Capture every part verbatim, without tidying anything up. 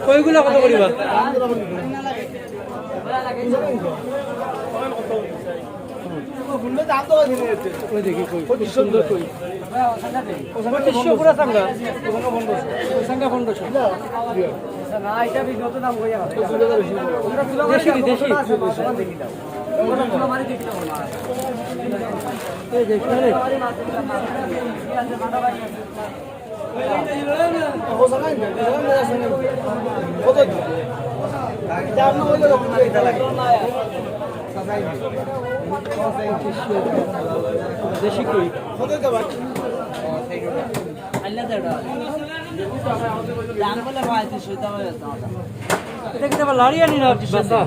কইগুলা কত করিবা? ওই দেখি কই, খুব সুন্দর কই। পঁচিশশো পুরা চাঙ্গা। চাঙ্গা পনেরোশো। দেশি, দেশি। এই দেখি, আরে। দেশি কই? এটা কিন্তু আবার লাড়িয়া নি না, বাসা।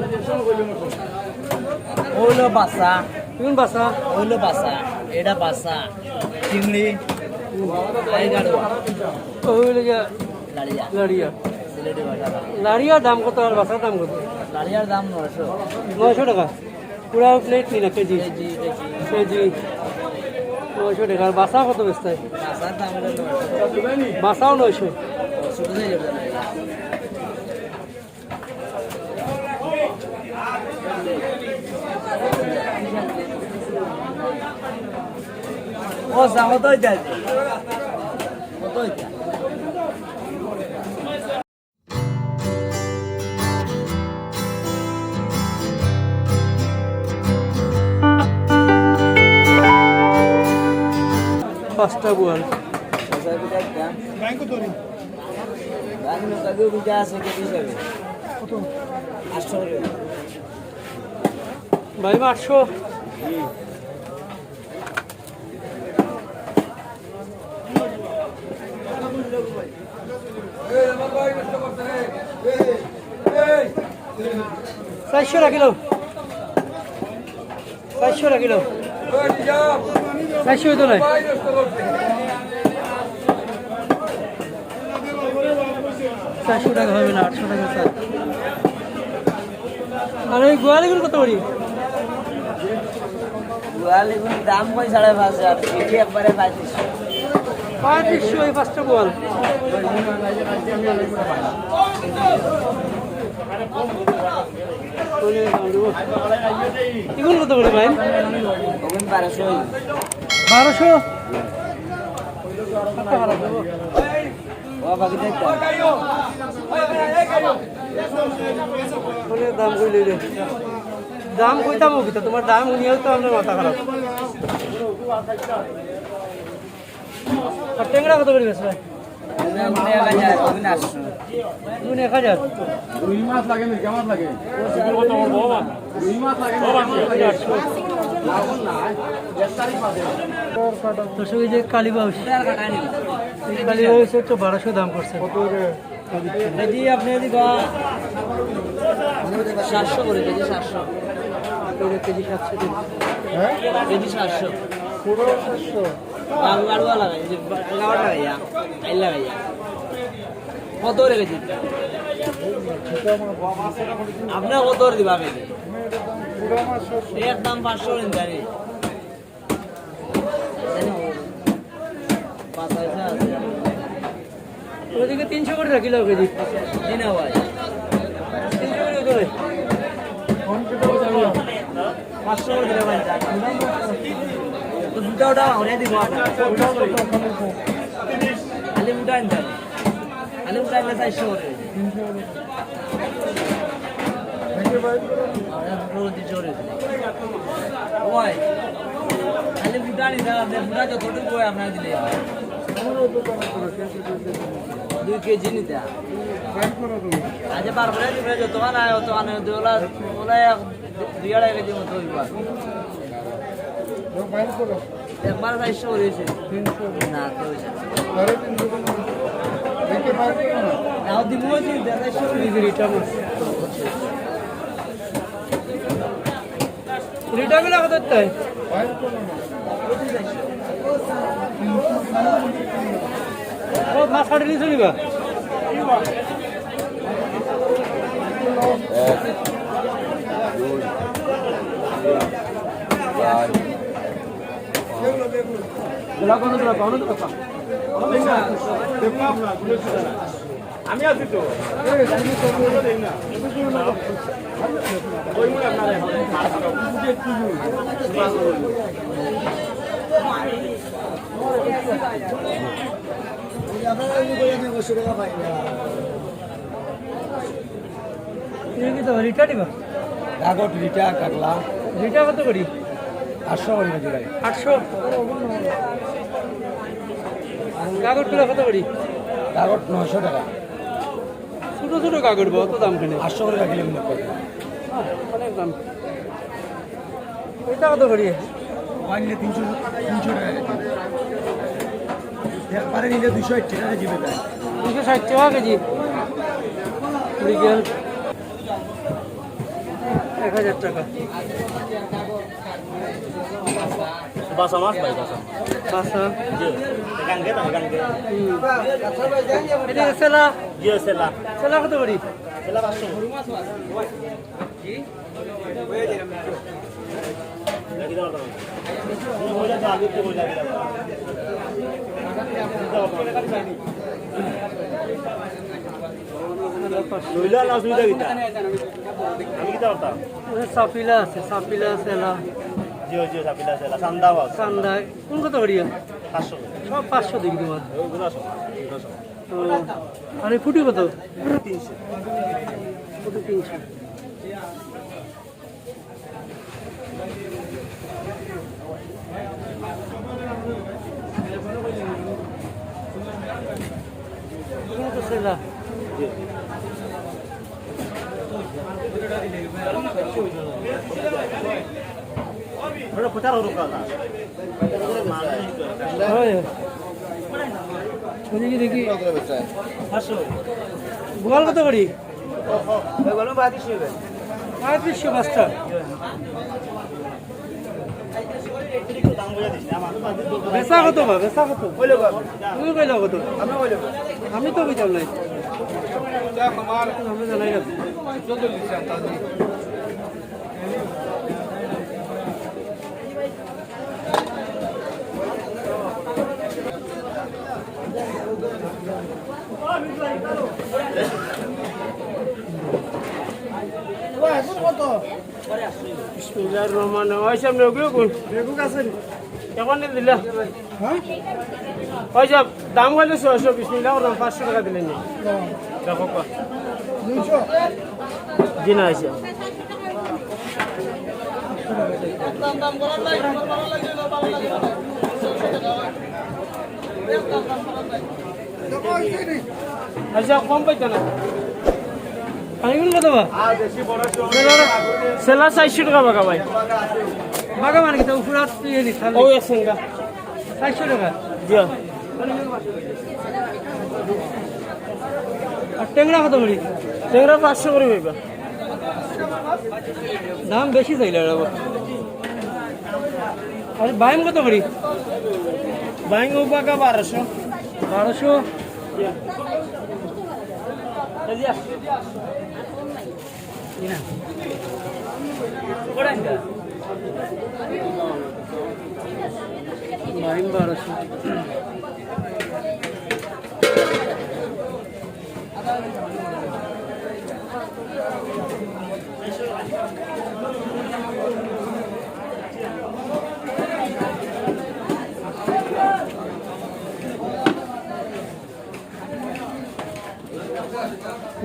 অইলো বাসা। কোন বাসা? অইলো বাসা। এটা বাসা। চিংড়ি। আই গাড়ুয়া। অইলো গিয়া লাড়িয়া। লাড়িয়া। সিলেটি ভাষা। লাড়িয়ার দাম কত আর বাসার দাম কত? লাড়িয়ার দাম নয়শো। নয়শো টাকা? পুরা প্লেট নি না কেজি? KG, KG. কেজি। নয়শো টাকা। আর বাসা কত বেচতায়? বাসার দাম হলো নয়শো। বাসাও নয়শো। ছোট সাইজ হবে না। ও, যা, কত হইতে আছে? কত হইতে? পাঁচটা বোয়াল। ব্যাংক তো নি। ব্যাংক তো কাজে বিজা আছে, কে হিসাবে? কত? আটশো করে। ভাই, আটশো। চারশো রাখিল। চারশো রাখিল। চারশো হইতো না। চারশো টাকা হবে না, আটশো টাকা, স্যার। আর ওই গোয়ালিগুলো কত করি? গোয়ালিগুলোর দাম কই সাড়ে পাঁচ হাজার, কেজি একবারে পঁয়ত্রিশশো। পঁয়ত্রিশশো এই পাঁচটা গোয়াল। এগুলো কত করি ভাই? ওগুলো বারোশো। বারোশো? দাম কইলে রে। দাম কইতাম কিতা, তোমার দাম হুনিয়াও তো আমরার মাথা খারাপ। আর টেংরা কত করি বেচবা? এক হাজার। রুই মাছ লাগে, মিরকা মাছ লাগে। রুই মাছ লাগে, মিরকা মাছ লাগে। দর্শক, এই যে কালীবাউস, এই কালীবাউস হচ্ছে বারোশো দাম করছে। কেজি আপনি যদি বা সাতশো করে, কেজি সাতশো। কেজি সাতশো টাকা। হ্যাঁ? কেজি সাতশো। পুরো সাতশো? আলু, আলু লাগাই, এই যে আলু লাগাইয়া, আইল লাগাইয়া। কত করে কেজি? আপনার কত করে দিবা আমি? পুরো মাছ সাতশো। একদম পাঁচশো করে জানি। ওদিকে তিনশো করে রাখিলাও কেজি। জি না ভাই। তিনশো করে দিতে হবে। পাঁচশো করে দিলে ভাই। তো দুটা ওটা ওটাই দিব আপনার। খালি উঠান যাবে। খালি উঠান না চারশো করে। ওই, খালি ফুটা নিতে হবে, আপনি ফুটা যতটুকু হয় আপনার দিলে। দুই কেজি নিতে হবে। আচ্ছা, বার করে দিবেন, যত খান হয়, অত খান হয়, ওলা, ওলা এক, দুই আড়াই কেজি মতো হইব আর। একবার চারশো করে হয়েছে। তিনশো। না, তো হয়েছে না। সাড়ে তিনশো টাকা। দেখতে পারবে না। তাও দিব ওই যে দেড়শো করে। এই যে রিটা মাছ। রিটাগুলো কত তাই? ও, মাছ কাটে নিয়ে চলিবা। এক, দুই, তিন, চার। তোলা কোনো তোলা, কোনো তোলা। আমি আছি তো। এটা কি তো রিটা নিবা? কাগজ রিটা কাকলা। রিটা কত করি? আটশো করি না জোড়ায়। আটশো। কাগজগুলো কত করি? কাগজ নয়শো টাকা। ছোট ছোট কাগজ বা, অত দাম কেনে? আটশো করে রাখলে মনে করে। অনেক দাম। এটা কত করি? পাইলে তিনশো, তিনশো টাকা কেজি। একবারে নিলে দুশো আশি টাকা কেজি বেচা। দুশো ষাট টাকা কেজি। মৃগেল এক হাজার টাকা। বাসা মাছ ভাই, বাসা। বাসা। জি। এখানকে না, এখানকে। হুম। এটা সেলা। জি, সেলা। সেলা কত করি? সেলা পাঁচশো। লইলা না অসুবিধা কিতা? আমি কিতা করতাম? ওই সাপিলা আছে, সাপিলা আছে, এলা। জি, জি, সাপিলা আছে, এলা। সান্দা বাস। সান্দায়। কোন কত করিয়া? পাঁচশো। সব পাঁচশো দেখি তোমার। ওগুলো আসো, ওগুলো আসো। ও, আর এই ফুটি কত? তিনশো। ফুটি তিনশো। ওটা প্রচার হলো কাল। হয়। ওদিকে দেখি। পাঁচশো। গোয়াল কত করি? পঁয়ত্রিশশো পাঁচটা। বেচা কত বা? বেচা কত? তুমি কইলা কত? আমি তো কইতাম নাই। আমরা জানাই না। বিসমিল্লাহির রহমানির রহিম। ওই সামনে ওগুলো কোন? বেগুন আছে নি? এখন নিয়ে দিলা? হ্যাঁ? ওই সব দাম হইলে ছয়শো, বিসমিল্লাহ করলাম, পাঁচশো টাকা দিলেন নি? হ্যাঁ। দেখো কো। দুইশো? জি না, আইসা। আচ্ছা, কম পাইতো না। পানিগুলো কত বা? সেলা চারশো টাকা বাগা ভাই। বাগা মানে কি? তো উপরে আর তুই এলি, তাহলে ওই এক সেঙ্গা। চারশো টাকা? জি। আর টেংরা কত করি? টেংরা পাঁচশো করে হইবা। দাম বেশি চাইলে আর আবার। আর বাইম কত করি? বাইম উবাকা বারোশো। বারোশো। বাইম বারোশো।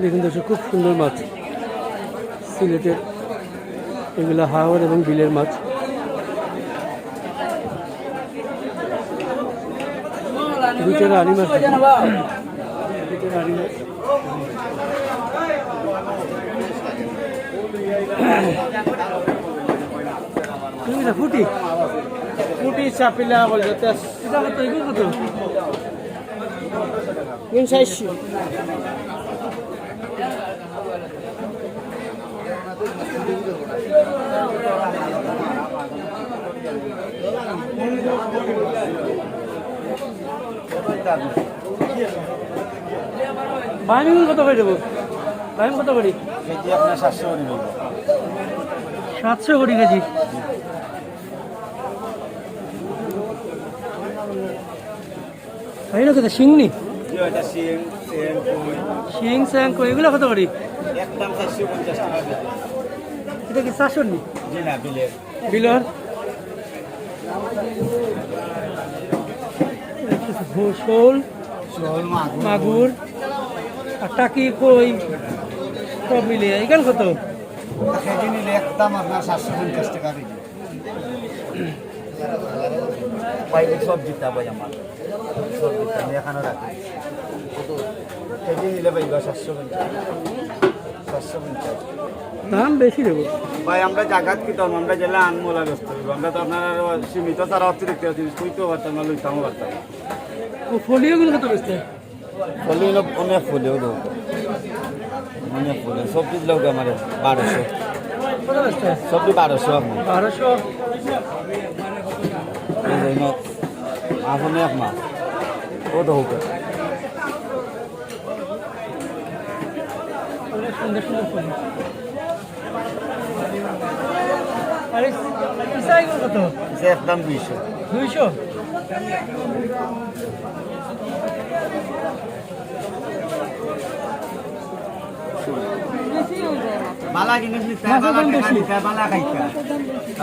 দেখুন দর্শক, খুব সুন্দর মাছ, সিলেটের এগুলা হাওর এবং বিলের মাছ। দুইটা রানী মাছ। দুইটা রানী মাছ। তুমি না ফুটি? ফুটি চাপিলা বলে যাতে। এটা কত? এগুলো কত? তিন চারশো। বাইম কত করে দেবো? বাইম কত করি? কেজি আপনার সাতশো করে দেবো। সাতশো করি কেজি। ভাই, এটা কিতা শিং নি? জি, এটা শিং, চেং, কই। শিং, চেং, কই, এগুলা কত করি? একদম চারশো পঞ্চাশ টাকা কেজি। এটা কি চাষর নি? জি না, বিলের। বিলর? শোল, শোল, মাগুর। মাগুর, আর টাকি, কই, সব মিলিয়ে। এখান কত? কেজি নিলে একদম আপনার সাতশো পঞ্চাশ টাকা কেজি। ভাই, এই সবজিটা ভাই আমার, সবজিটা আমি এখানে রাখি। কেজি নিলে ভাই, বা সাতশো পঞ্চাশ, সাতশো পঞ্চাশ। দাম বেশি দেবো। ভাই, আমরা জাগাত কি দাম, আমরা জেলা আনমোলা ব্যস্ত হইব। আমরা তো আপনার আরো সীমিত ছাড়া অতিরিক্ত জিনিস কইতেও পারতাম না, লইতামও পারতাম না। ও ফলিওগুলো কত বেচতে? ফলি হলো অনেক ফলি হলো। অনেক ফলি। সবজি দিলে ওকে আমার বারোশো। কত বেচতে? সবজি বারোশো আপনার। বারোশো? এই যে মাছ। মাছ অনেক মাছ। কত হোক। অনেক সুন্দর সুন্দর ফলি। আরে, ইসা এগুলো কত? ইসা একদম দুইশো। দুইশো? বালা জিনিস নিতে হয়, বালা টাকা নিতে হয়, বালা খাইতে হয়।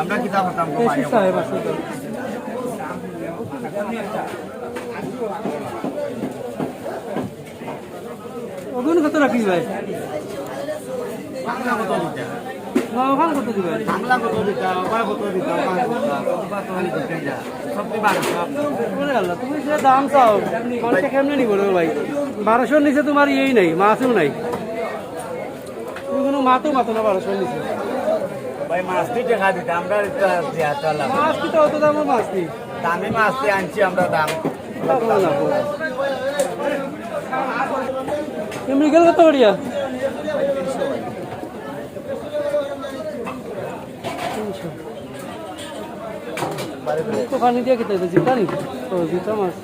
আমরা কিতা করতাম গো ভাই? সাহেব আছে তো। ওগুন কত রাখিস ভাই? বাংলা কত দিতা? না, ওখান কত দিবে? বাংলা কত দিতা? ওখান কত দিতা? ওখান কত দিতা? সব কি বারোশো? ওরে আল্লাহ, তুমি যে দাম চাও, মানুষে কেমনে নিব রে ভাই? বারোশোর নিচে তোমার ইয়েই নাই, মাছও নাই। তুমি কোনো মাছও মাতো না বারোশোর নিচে। ভাই, মাছ দুই টাকা দিতা, আমরা একটু দেয়া তো আলাদা। মাছ কি তো অত দামও মাছ নেই। দামি মাছ দিয়ে আনছি আমরা, দাম। এমনি গেল কত করিয়া? তিনশো। তো পানি দিয়ে খেতে হতো, জিতা নি? ও, জিতা মাছ।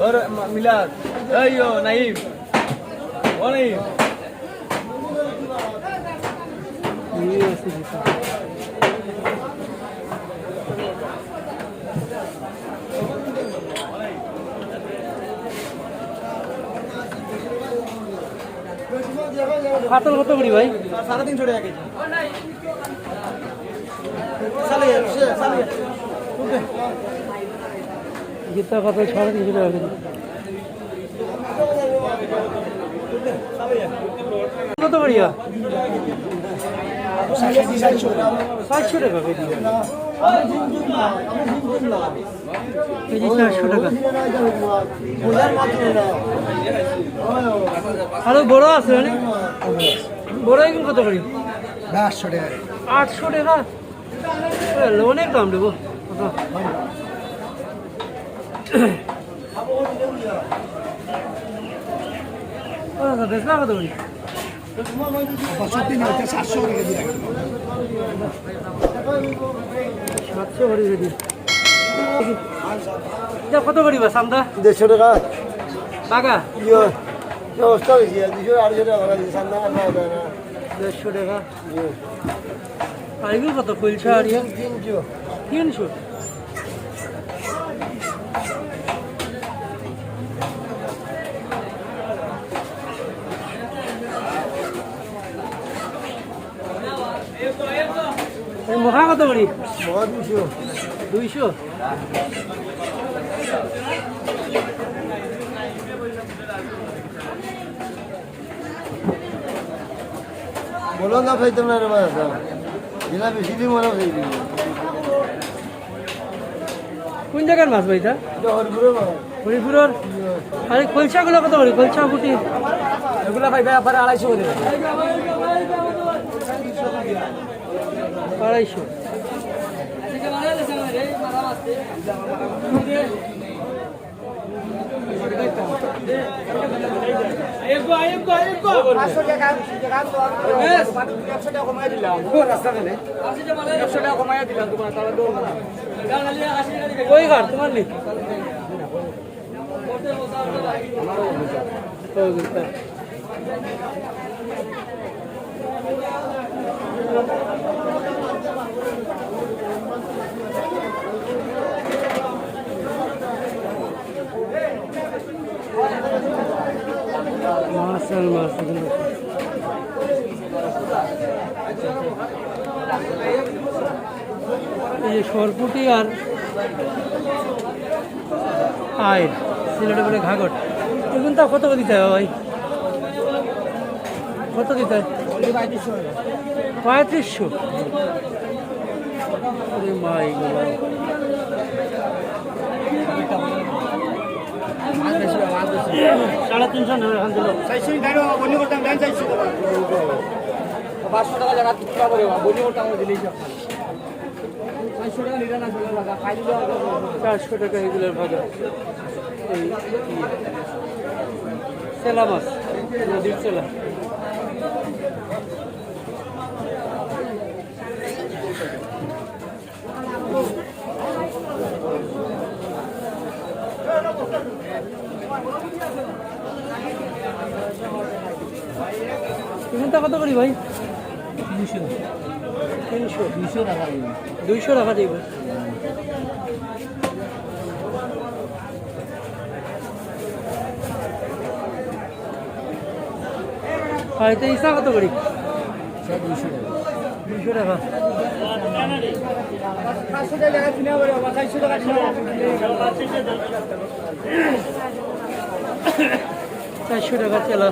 ওর মা-, মিলাদ। এই ও, নাইম। ও নাইম। এই আছে জিতা। কাতল কত করি ভাই? সাড়ে তিনশো টাকা কেজি। চালিয়ে, চালিয়ে। গীতা কাতল সাড়ে তিনশো টাকা কেজি। কত করিয়া? চারশো টাকা কেজি। কেজি চারশো টাকা। আরো বড় আছে, মানে? বড় এখন কত করি? আটশো টাকা। আটশো টাকা? এ, অনেক দাম দেবো। ও, বেচবা কত করি? পঁয়ষট্টি না, এটা সাতশো করে কেজি রাখি। সাতশো করে কেজি। এটা কত করি বা চান্দা? দেড়শো টাকা। বাগা? ইয়ে, এই অবস্থা হয়েছে, দুশো আড়াইশো টাকা বাড়া দিছে, চান্দা আর পাওয়া যায় না। দেড়শো টাকা। ইয়ে। আর এগুলো কত? কইলছা আর ইয়ে? তিনশো। তিনশো? এই মখা কত করি? মখা দুইশো। দুইশো? বলো না, খাইতাম না রে ভাই, আচ্ছা। যেটা বেশি দিন মনে হয়। কোন জায়গার মাছ ভাই এটা? এটা হরিপুরের মাছ। হরিপুরের? আরে, কলসাগুলো কত করি? কলসা পুটি? এগুলা ভাই, ভাই, আপনারা আড়াইশো করে দেবেন। আড়াইশো। পাঁচশো টাকা, একশো টাকা কমাই দিলাম। একশো টাকা কমাই দিলাম তোমার, তাহলে দৌড় না। কই ঘর তোমার নেই? চাল মাছ এগুলো। এই যে সরপুটি আর আইর, সিলেটে বলে ঘাগট। এগুলো তা কত করে দিতে হবে ভাই? কত দিতে হয়? পঁয়ত্রিশশো। আরে মা, এইগুলো। সাড়ে তিনশো নেবে এখান থেকে। চারশো টাকা জায়গা তুলতে পারে, বন্যি করতাম, দিলেই সব। চারশো টাকা এগুলোর ভাজা। এই ইয়ে, চেলা মাছ, নদীর চেলা। এখানটা কত করি ভাই? তিনশো। তিনশো। দুইশো টাকা দিবে। দুইশো টাকা দিবে। আর এটা ইসা কত করি? দুইশো টাকা। দুইশো টাকা। চারশো টাকা, চারশো টাকা। চারশো টাকা তেলা।